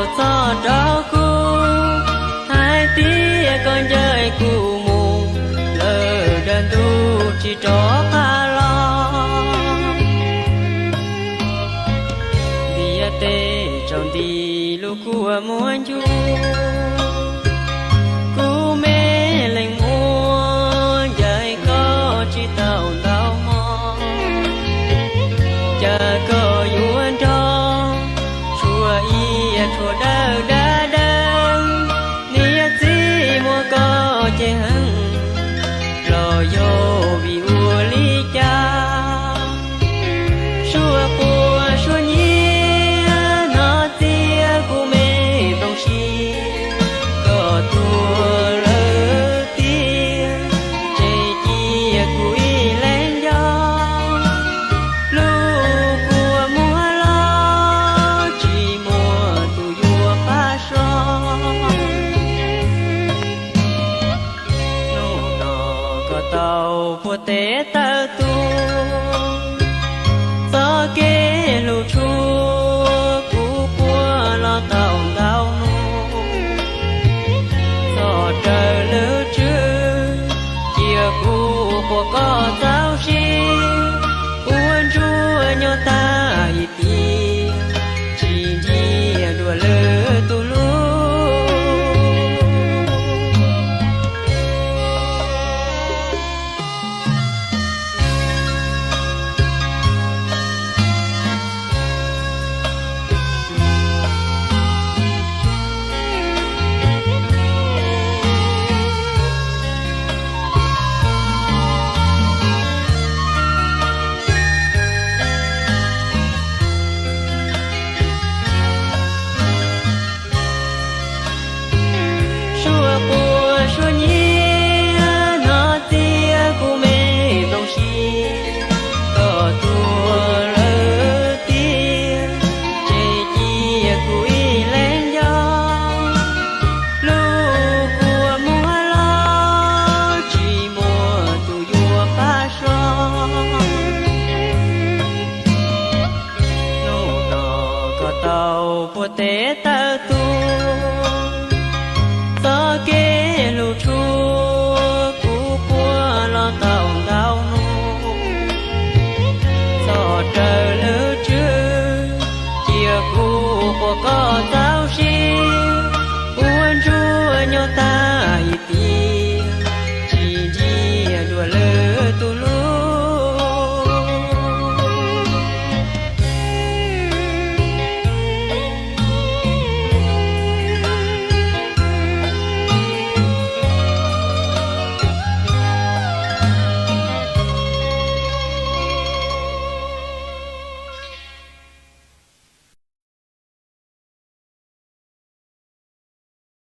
Txog rau kuv hais tias koj ncaim kuv mus, lawm dag ntug tsis rov qab los. Ntiaj teb tsaus nti lub kua muag ncuj, kuv me leej muam ncaim koj tsis tau ntau hmo. Cas koj yuav nrog tshuav ib tshuav dawb dab dawb, niam txiv muab koj cem heev, los yog vim ua li cas? Suab quaj suab nyiav no txiav kuv me nplooj siab, koj tuag lawm tiag, tseg cia kuv ib leeg nco. Lub kua muag los tsis muaj tus yuav pab so. Hnub no koj tau puag tes tawm tuag, txoj kev hlub tshua kuv quaj los tau ntau hnub. Txog raws lawv tswv, cia kuv quaj koj txaus siab, ua ntsuag nyob tag ib tiam, tsis ntiag dua lwm tus hlub. Suab quaj suab nyiav no txiav kuv me nplooj siab, koj tuag lawm tiag, tseg cia kuv ib leeg nco. Lub kua muag los tsis muaj tus yuav pab so. Hnub no koj tau puag tes tawm tuag, txoj kev hlub tshua kuv quaj los tau ntau hnub. Txog raws lawv tswv, cia kuv quaj koj